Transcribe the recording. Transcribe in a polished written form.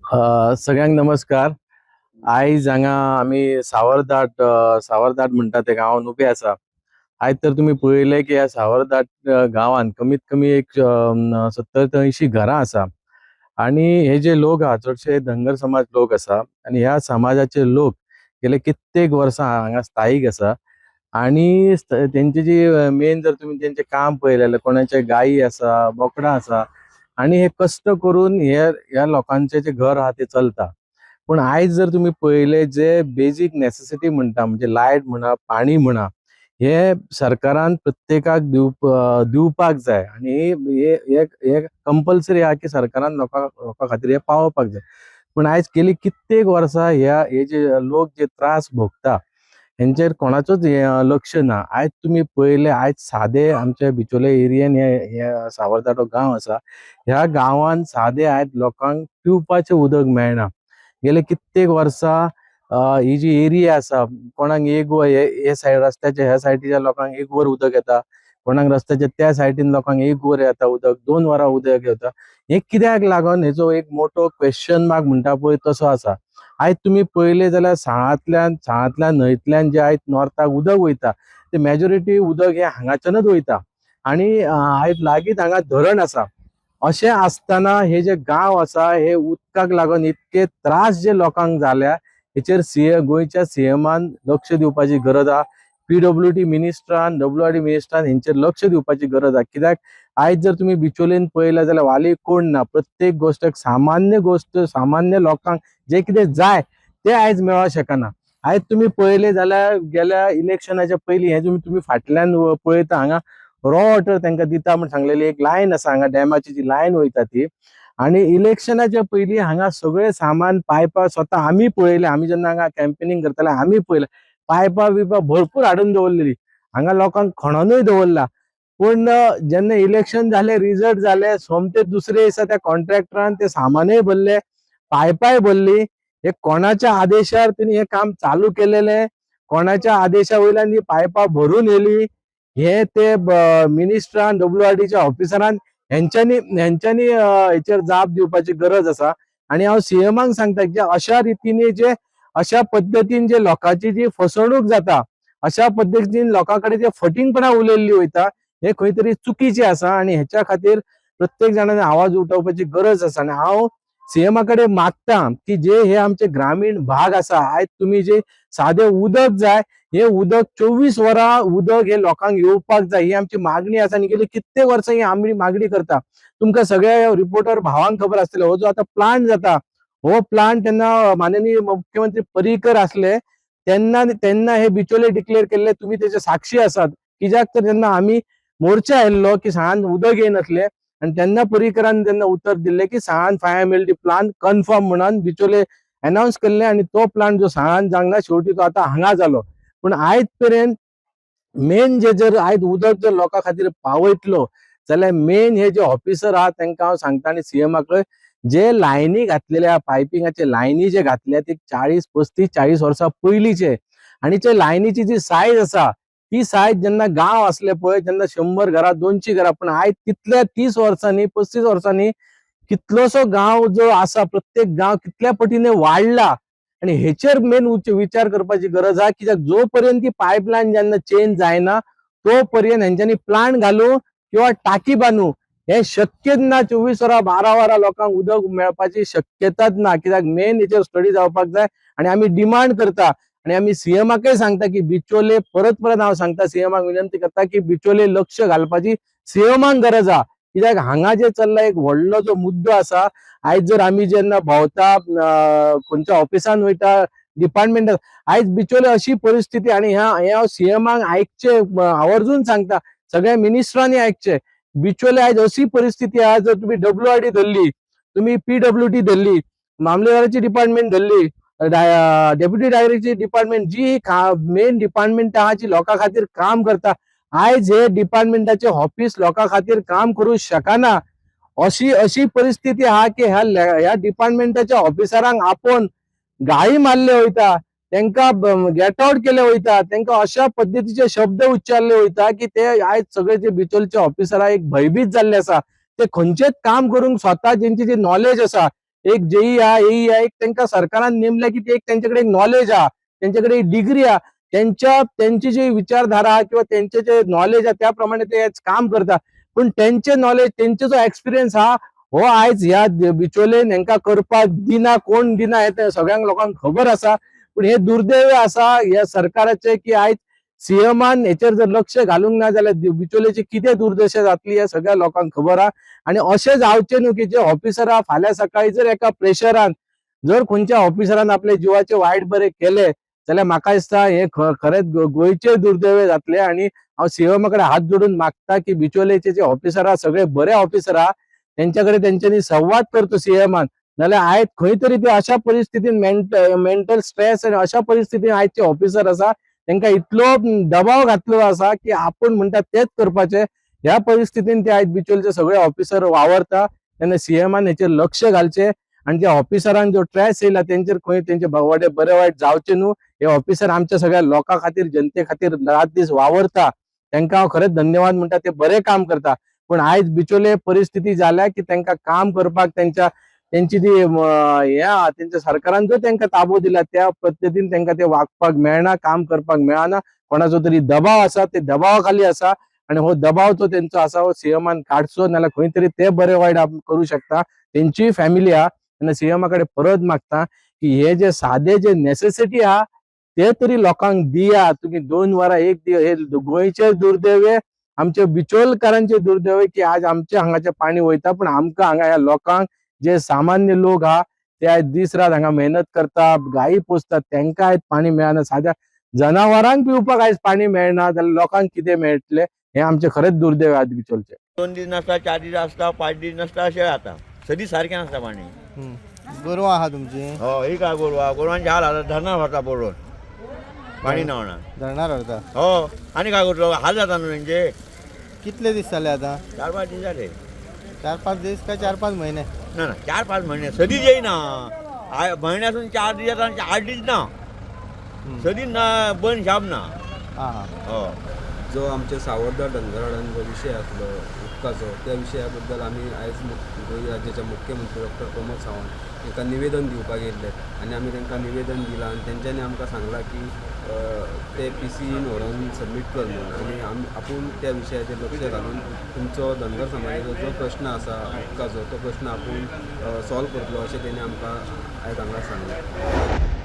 सगळ्यांक नमस्कार. आयज हांगा आमी सावरदाट, सावरदाट म्हणटा ते गांवान उबे आसा. आयज तर तुमी पळयलें की ह्या सावरदाट गांवान कमीत कमी एक 70 ते 80 घरां आसा आनी हे जे लोक आहा चडशे धनगर समाज लोक आसा आनी ह्या समाजाचे लोक गेले कित्येक वर्सां हांगा स्थायीक आसा आनी तेंची जी मेन जर तुमी तेंचें काम पळयलें जाल्यार कोणाचे गायी आसा, बोकडां आसा आनी हे कश्ट करून हे ह्या लोकांचें जें घर आहा तें चलता. पूण आयज जर तुमी पळयलें, जे बेजीक नॅसेसिटी म्हणटा, म्हणजे लायट म्हणा, पाणी म्हणा, हे सरकारान प्रत्येकाक दिवपाक जाय आनी हे हे कंपल्सरी आहा की सरकारान लोकां खातीर हे पावोवपाक जाय. पूण आयज गेली कित्येक वर्सां ह्या हे जे लोक जे त्रास भोगता हेंचेर कोणाचोच हे लक्ष ना. आयज तुमी पळयलें, आयज सादे आमच्या बिचोले एरियेन हे हे सावरदाटो गांव आसा, ह्या गांवान सादे आयज लोकांक पिवपाचें उदक मेळना. गेले कित्येक वर्सां ही जी एरिया आसा, कोणाक एक वर हे सायड रस्त्याच्या ह्या सायडीच्या लोकांक एक वर उदक येता, कोणाक रस्त्याच्या त्या सायडीन लोकांक एक वर येता उदक, 2 वरां उदक येता. हें कित्याक लागून हेचो एक मोठो क्वेश्चन मार्क म्हणटा पळय तसो आसा. आयज तुमी पळयलें जाल्यार साळांतल्यान न्हंयतल्यान जे आयज नॉर्थाक उदक वयता ते मेजॉरिटी उदक हें हांगाच्यानच वयता आनी आयज लागींच हांगा धरण आसा. अशें आसतना हे जे गांव आसा हे उदकाक लागून इतके त्रास जे लोकांक जाल्या हेचेर गोंयच्या सीएमान लक्ष दिवपाची गरज आहा. पीडब्ल्यूडी मिनिस्ट्रान, डब्ल्यूआरडी मिनिस्ट्रान हेंचेर लक्ष दिवपाची गरज आहा. कित्याक आयज जर तुमी बिचोलेन पळयलें जाल्यार वाली कोण ना, प्रत्येक गोश्ट सामान्य गोश्ट सामान्य लोकांक जे कितें जाय ते आयज मेळोंक शकना. आयज तुमी पळयलें जाल्यार गेल्या इलेक्शनाच्या पयलीं हें तुमी फाटल्यान पळयता हांगा रॉ वॉटर तांकां दिता म्हण सांगलेली एक लायन आसा, हांगा डॅमाची जी लायन वयता ती. आनी इलेक्शनाच्या पयलीं हांगा सगळें सामान पायपां स्वता आमी पळयलें, आमी जेन्ना हांगा कॅम्पेनिंग करताले आमी पळयलें पायपां बिपां भरपूर हाडून दवरलेली, हांगा लोकांक खणोनूय दवरला. पूण जेन्ना इलेक्शन जालें, रिजल्ट जाले, सोमते दुसरे दिसा त्या कॉन्ट्रॅक्टरान ते सामानूय भरले, पायपाय भरली. हे कोणाच्या आदेशार तेणी हें काम चालू केलेलें, कोणाच्या आदेशा वयल्यान ही पायपां भरून येयली, हे ते मिनिस्ट्रान, डब्ल्यूआरडीच्या ऑफिसरान हेंच्यांनी हेचेर जाप दिवपाची गरज आसा. आनी हांव सीएमाक सांगता की अशा रितीने जे अशा पद्दतीन जे लोकांची जी फसवणूक जाता, अशा पद्दतीन लोकां कडेन जे फटींगपणां उलयल्ली वयता, हे खंय तरी चुकीचें आसा आनी हेच्या खातीर प्रत्येक जाणांनी आवाज उठोवपाची गरज आसा. आनी हांव सीएमा कडेन मागता की जे हे आमचे ग्रामीण भाग आसा, आयज तुमी जे सादें उदक जाय, हे उदक 24 वरां उदक हे लोकांक येवपाक जाय, ही आमची मागणी आसा. आनी गेली कित्येक वर्सां ही आमी मागणी करता. तुमकां सगळ्या रिपोर्टर भावांक खबर आसतलें, हो जो आतां प्लांट जाता, हो प्लांट तेन्ना माननीय मुख्यमंत्री पर्रीकर आसले तेन्ना तेन्ना हे बिचोले डिक्लेअर केल्ले, तुमी तेचे साक्षी आसात. कित्याक तर तेन्ना आमी मोर्चा आयिल्लो की साळान उदक येयनासलें आनी तेन्ना पर्रीकरान तेन्ना उतर दिल्लें की साळान 5 MLD plant confirm म्हणून बिचोले अनावन्स केल्ले आनी तो प्लांट जो साळान जावंक ना, शेवटी तो आतां हांगा जालो. पूण आयज पर्यंत मेन जे जर आयज उदक जर लोकां खातीर पावयतलो जाल्यार मेन हे जे ऑफिसर आहा तांकां हांव सांगता आनी सीएमाकय जे लायनी घातलेले आहा, पायपिंगाचे लायनी जे घातल्या ते 40 35 40 वर्सां पयलींचे आनी ते लायनीची जी सायज आसा ती सायज जेन्ना गांव आसले पळय तेन्ना 100 घरां, 200 घरां, पूण आयज तितल्या 30 वर्सांनी 35 वर्सांनी कितलोसो गांव जो आसा, प्रत्येक गांव कितल्या पटीने वाडला आनी हेचेर मेन विचार करपाची गरज आहा. कित्याक जो पर्यंत ती पायपलायन जेन्ना चेंज जायना तो पर्यंत हेंच्यांनी प्लांट घालूं किंवा टाकी बांदू हे शक्यच ना. 24 वरां 12 वरां लोकांक उदक मेळपाची शक्यताच ना. कित्याक मेन हेचेर स्टडी जावपाक जाय आनी आमी डिमांड करता आनी आमी सीएमाकय सांगता की बिचोले, परत परत हांव सांगता, सीएमाक विनंती करता की बिचोले लक्ष घालपाची सीएमाक गरज आहा. कित्याक हांगा जे चल्ला एक व्हडलो जो मुद्दो आसा, आयज जर आमी जेन्ना भोंवता, खंयच्या ऑफिसान वयता, डिपार्टमेंट, आयज बिचोले अशी परिस्थिती आनी ह्या हें हांव सीएमाक आयकचें आवर्जून सांगता, सगळ्या मिनिस्टरांनी आयकचें. बिचोले आयज अशी परिस्थिती आहा, जर तुमी डब्ल्यूआरडी धरली, तुमी पीडब्ल्यूडी धरली, मामलेदाराची डिपार्टमेंट धरली, डेप्युटी डायरेक्टरची डिपार्टमेंट, जी मेन डिपार्टमेंट आहा जी लोकां खातीर काम करता, आयज हे डिपार्टमेंटाचे ऑफिस लोकां खातीर काम करूं शकना. अशी अशी परिस्थिती आहा की ह्या ह्या डिपार्टमेंटाच्या ऑफिसरांक आपोवन गाळी मारले वयता, तांकां गेट आउट केले वयता, तांकां अशा पद्दतीचे शब्द उच्चारले वयता की ते आयज सगळे जे बिचोलचे ऑफिसर एक भयभीत जाल्ले आसा. ते खंयचेच काम करूंक स्वता जेंची जी नॉलेज आसा एक जेई आहा, एई आहा, एक तांकां सरकारान नेमल्या की ते एक तेंचे कडेन नॉलेज आहा, तेंचे कडेन एक डिग्री आहा, तेंच्या तेंची जी विचारधारा आहा किंवा तेंचे जे नॉलेज आहा त्या प्रमाणे ते काम करता. पूण तेंचे नॉलेज, तेंचे जो एक्सपिरियन्स आहा हो आयज ह्या बिचोलेन हेंकां करपाक दिना, कोण दिना हें ते सगळ्यांक लोकांक खबर आसा. पूण हे दुर्दैव आसा ह्या सरकाराचे की आयज सीएमान हेचेर जर लक्ष घालूंक ना जाल्यार बिचोलेची कितें दुर्दशा जातली हे सगळ्या लोकांक खबर आहा. आनी अशें जावचें न्हू की जे ऑफिसर आहा फाल्यां सकाळी जर एका प्रेशरान जर खंयच्या ऑफिसरान आपल्या जिवाचे वायट बरें केले जाल्यार म्हाका दिसता हे खरेंच गोंयचे दुर्दैव जातले. आनी हांव सीएमा कडेन हात जोडून मागता की बिचोलेचे जे ऑफिसर आहा सगळे बरे ऑफिसर आहा तेंच्या कडेन तेंच्यांनी संवाद करचो सीएमान, नाल्यार आयज खंय तरी ते अशा परिस्थितीन मेंटल स्ट्रेस आनी अशा परिस्थितीन आयचे ऑफिसर आसा तेंकां इतलो दबाव घातलो आसा की आपूण म्हणटा तेच करपाचें. ह्या परिस्थितीन ते आयज बिचोलचे सगळे ऑफिसर वावरता. तेन्ना सीएमान हेचेर लक्ष घालचें आनी त्या ऑफिसरांक जो ट्रेस येयला तेंचेर खंय तेंचे बावडे बरे वायट जावचे न्हू. हे ऑफिसर आमच्या सगळ्या लोकां खातीर, जनते खातीर रात दीस वावरता, तेंकां हांव खरेंच धन्यवाद म्हणटा, ते बरें काम करता. पूण आयज बिचोले परिस्थिती जाल्या की तेंकां काम करपाक तेंच्या तेंची ती हें आहा, तेंच्या सरकारान जो तेंकां ताबो दिला त्या पद्दतीन तेंकां ते वागपाक मेळना, काम करपाक मेळना. कोणाचो तरी दबाव आसा, ते दबावा खाली आसा आनी हो दबाव जो तेंचो आसा हो सीएमान काडचो, नाल्यार खंय तरी ते बरे वायट करूं शकता. तेंचीय फॅमिली आहा. तेन्ना सीएमा कडेन परत मागता की हे जे सादे जे नेसेसिटी आहा ते तरी लोकांक दिया तुमी. 2 वरां एक हे गोंयचे दुर्दैव, आमचे बिचोलकारांचे दुर्दैव की आज आमचे हांगाचें पाणी वयता, पूण आमकां हांगा ह्या लोकांक जे सामान्य लोक आहा ते आयज दीस रात हांगा मेहनत करता, गायी पोसतात, तेंकां आयज पाणी मेळना. साद्या जनावरांक पिवपाक आयज पाणी मेळना जाल्यार लोकांक कितें मेळटलें? हें आमचें खरेंच दुर्दैव आज बिचोलचें. 2 दीस नासता, 4 दीस आसता, 5 दीस नासता, अशें जाता. सदीं सारकें नासता पाणी. गोरवां आहा तुमची? हय, ही काय गोरवां, गोरवांचे हाल जाता, धरणार व्हरता बरोवन पाणी ना म्हणून. धरणार व्हरता? हो, आनी काय करतलो, हाल जाता न्हू तेंचे. कितले दीस जाले आतां? 4-5 दीस जाले. 4-5 दीस काय 4-5 म्हयने? ना ना, 4-5 म्हयने सदींच येयना. म्हयन्यासून 4 दीस येता आनी 8 दीस ना, सदीं ना, बंद शाप ना. आं हां. हय. जो आमच्या सावरदा धनगराडान जो विशय आसलो उदकाचो, त्या विशया बद्दल आमी आयज गोंय राज्याच्या मुख्यमंत्री डॉक्टर प्रमोद सावंत हांकां निवेदन दिवपाक येयल्ले आनी आमी तांकां निवेदन दिलां आनी तेंच्यांनी आमकां सांगलां की ते पीसीन व्हरोन सबमीट कर म्हणून आनी आमी आपूण त्या विशयाचेर लक्ष घालून तुमचो धनगर समाजाचो जो प्रश्न आसा उदकाचो तो प्रश्न आपूण सॉल्व करतलो अशें तेणी आमकां आयज हांगा सांगलें.